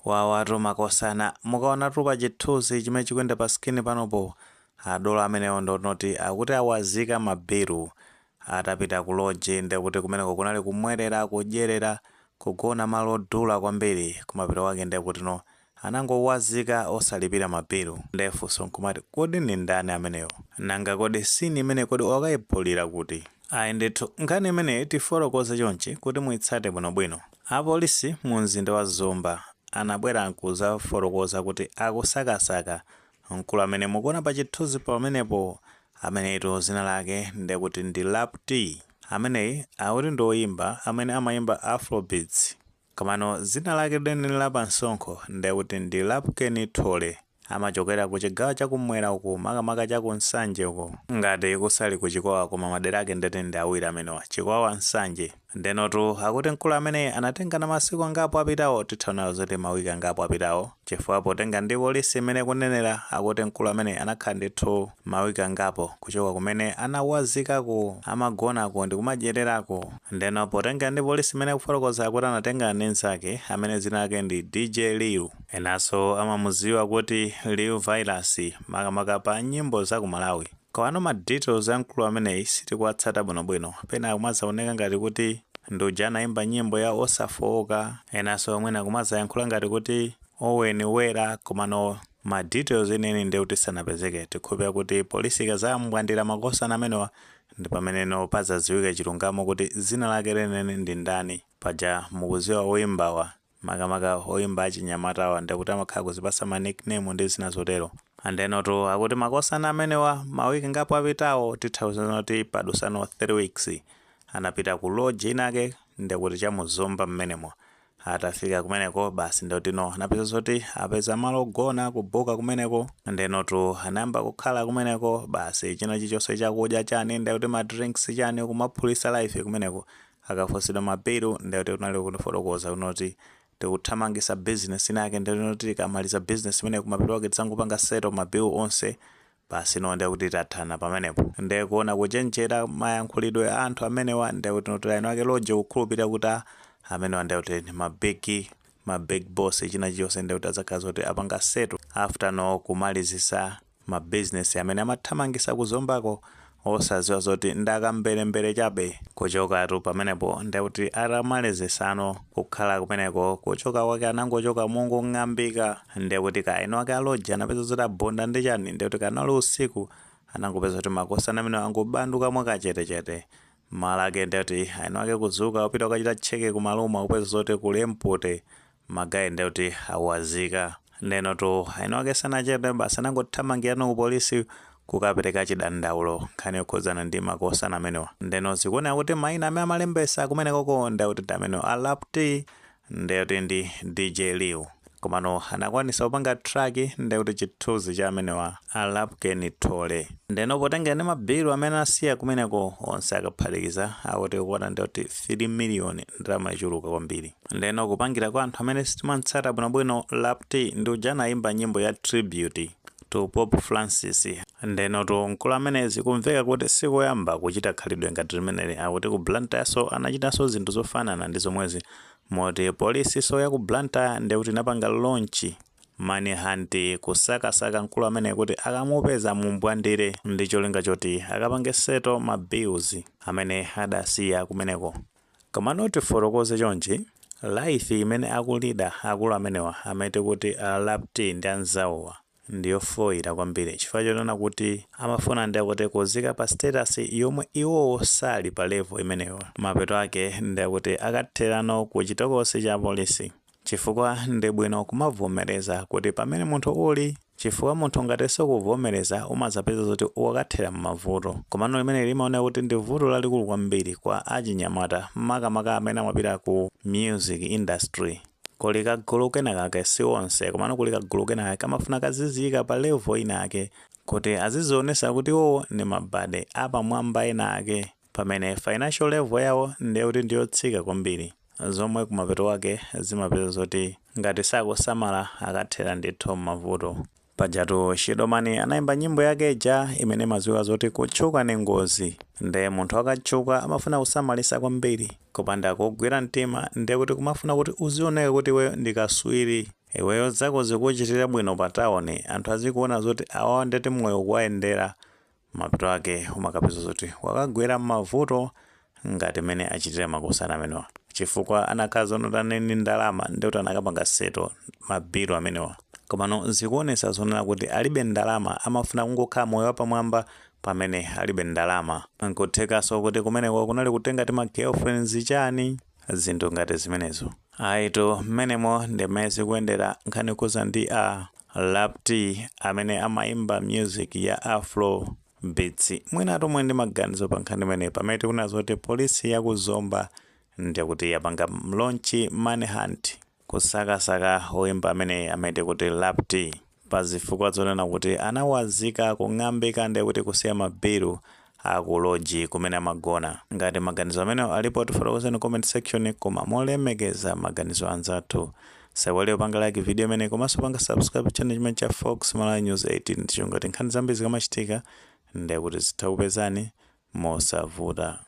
Wawatu makosana, mukaonatu pa chithunzi chimene chikuyenda pa screen panopo, adolo amenewo ndonoti akuti awazika ma bill atapita ku lodge. Ndekuti kumeneko kunali kumwerera, kudyerera, kugona malo odula kwambiri. Kumapeto wake ndekuti no anangowazika osalipira ma bill. Ndefunso nkumati, kodi ni ndani amenewo? Nanga kodi scene imene kodi wakayipulira kuti? Ayi ndithu, nkhani imeneyi tifotokoze chonchi kuti muitsate bwinobwino. Apolisi mu mzinda wa Zomba anabwera nkuzafotokoza kuti akusakasaka mkulu amene mukuona pa chithunzi pamenepo, amenetu zina lake ndekuti ndi Lapti. Ameneyi akuti ndi oyimba amene amayimba Afrobeats, komano zina lake lenileni la pansonkho ndekuti ndi Lapken Thole. Amachokera ku chigawo chakumwera uku, makamaka chaku Nsanje uko, ngati kusali ku Chikwawa, koma madera ake ndeti ndi awiri amenewa, Chikwawa, Nsanje. Ndenotu akuti mkulu amene anatengana masiku angapo apitawo, tithaonayo zoti mawiki angapo apitawo, chifukwa potenga ndi polisi imene kunenera, akuti mkulu amene anakhala ndithu mawiki angapo kuchoka kumene anawazikako, amagonako ndi kumadyererako. Ndeno potenga ndi polisi imene kufotokoza, akuti anatengana ndi nzake amene zina lake ndi DJ Liu, enanso amamuziwa kuti Liu Virus, makamaka pa nyimbo za ku Malawi. Komano ma details a mkulu ameneyi sitikuwatsata bwinobwino. Pena akumazaoneka ngati kuti nduja anayimba nyimbo ya "Osafowoka", enanso mwina akumazayankhula ngati kuti Owen Wera, komano ma details eneni ndi kuti sanapezeke. Tikhulupira kuti polisi ikazambwandira makosana amenewa ndi pameneno pazadziwike chilungamo kuti zina lake lenene ndi ndani. Paja mukuziwa oyimbawa, makamaka oyimba achinyamatawa, ndikuti amakhala kuzipasa ma nickname ndi zina zotero. Andenotu akuti makosana amenewa mawiki ngapo apitawo, tithauzana kuti padusano 3 weeks, anapita ku lodge inake, ndikuti chamuzomba mmenemo. Atafika kumeneko basi ndikuti no anapeza zoti apeza malo ogona, kubuka kumeneko. Ndenotu anayamba kukhala kumeneko basi, china chilichonse, chakudya chani, ndikuti ma drinks chani, kumaphulisa life kumeneko. Akafunsidwa ma bill, ndikuti kunali kufotokoza kunoti tikuthamangisa business inake, ndikuti tikamaliza business imene, kumapeto kwake tizangopanga settle ma bill onse basi, no ndikuti tathana pamenepo. Ndikuona kuchenjera mayankhulidwe a anthu amenewa, ndikuti noti eni ake lodge kukhulupirira kuti amenewa ndikuti ndi ma big boss, china chilichonse ndikuti adzakhala zoti apanga settle after no kumalizisa ma business amene amathamangisa kuzombako, osadziwa zoti ndakamberembere chabe. Kuchokatu pamenepo, ndikuti atamalizisano kukhala kumeneko, kuchoka kwake anangochoka mongong'ambika. Ndikuti kaeno ake a lodge anapeza zoti abonda ndi chani, ndikuti kanali usiku, anangopeza kuti makosana amene angobanduka mwakachetechete malo ake. Ndikuti eni ake kudzuka kupita kukachita check kuma room, akupeza zoti kuli empty, ma guy ndikuti awazika. Ndenotu eni ake sanachedwe basi, anangothamangirano ku polisi kukapereka chidandaulo, nkhani yokhudzana ndi makosana amenewa. Ndeno zikuoneka kuti mayina amene amalembesa kumenekoko ndikuti ndi amenewa a Lapti, ndikuti ndi DJ Liu. Komano anakwanisa kupanga track, ndikuti chithunzi cha amenewa a Lapken Thole. Ndeno potengera ndi ma bill amene asiya kumeneko onse akaphatikiza, akuti kuona ndikuti 3 miliyoni, ndalama ichuluka kwambiri. Ndeno kupangira kwa anthu amene sitimatsata bwinobwino, Lapti ndi uja anayimba nyimbo ya tribute to Pope Francis. Ndenotu mkulu amenezi kumveka kuti sikoyamba kuchita khalidwe ngati limeneli. Akuti ku Blantyre anachitanso zinthu zofanana ndi zomwezi, moti polisi so ya ku Blantyre ndikuti inapanga launch manhunt kusakasaka mkulu amene kuti akamupeza mumbwandire, ndi cholinga choti akapange settle ma bills amene adasiya kumeneko. Komano tifotokoze chonchi, life imene akulida akulu amenewa, amene kuti a Lapti ndi anzawowa, ndiyofoyira kwambiri, chifukwa chonena kuti amafuna ndekuti kuzika pa status yomwe iwowo sali pa level imeneyo. Mapeto ake ndekuti akatherano ku chitokosi cha polisi, chifukwa ndi bwino kumavomereza kuti pamene munthu uli, chifukwa munthu ngati sikuvomereza umazapeza zoti wakathera m'mavuto. Komano limene limaoneka kuti ndi vuto lalikulu kwambiri kwa achinyamata, makamaka amene amapita ku music industry, kuli kagulu kenakake, si onse, komano kuli kagulu kenakake kamafuna kaziziyika pa level inake kuti azizionesa kuti iwowo ndi mabade apamwamba ena ake, pamene financial level yawo ndiye kuti ndiyotsika kwambiri, zomwe kumapeto wake zimapeza zoti ngati sakusamala akathera ndithu m'mavuto. Pajatu Shidomani anayimba nyimbo yake ija imene imadziwika zoti "Kutchuka ni ngozi". Nde munthu akatchuka amafuna kusamalisa kwambiri, kupanda kugwira mtima ndiye kuti kumafuna kuti uzioneka kuti iweyo ndi kaswiri. Iweyo zako zikuchitira bwino pa tawuni, anthu azikuona zoti awawa ndeti moyo kuwayendera, mapeto ake umakapeza zoti wakagwera m'mavuto ngati mmene achitira makosana amenewa, chifukwa anakhala zonoti ndi ndalama ndikuti anakapanga settle mabilu amenewa. Komano zikuonesa zonena kuti alibe ndalama, amafuna kungokhala moyo wapamwamba pamene alibe ndalama. Nkuthekanso kuti kumeneko kunali kutenga tima girlfriends, chani, zinthu ngati zimenezo. Ayitu, mmenemo ndi mmene zikuyendera nkhani kuza ndi a Lapti amene amayimba music ya Afro beats. Mwina tomwe ndi maganizo pa nkhani imeneyi, pamene tikunena zoti polisi yakuzomba ndikuti yapanga launch manhunt kusakasaka oyimba amene amene kuti Lapti, pa zifukwa zonena kuti anawazika kung'ambika, ndikuti kusiya mabilu aku lodge kumene amagona. Ngati maganizo amenewo alipo, tifotokozeni comment section, koma molemekeza maganizo anzathu. Saiwale panga like video imene, komanso panga subscribe channel chimene cha Fox Malawi News 18, chongoti nkhani zambiri zikamachitika ndikuti zitha kupezani mosavuta.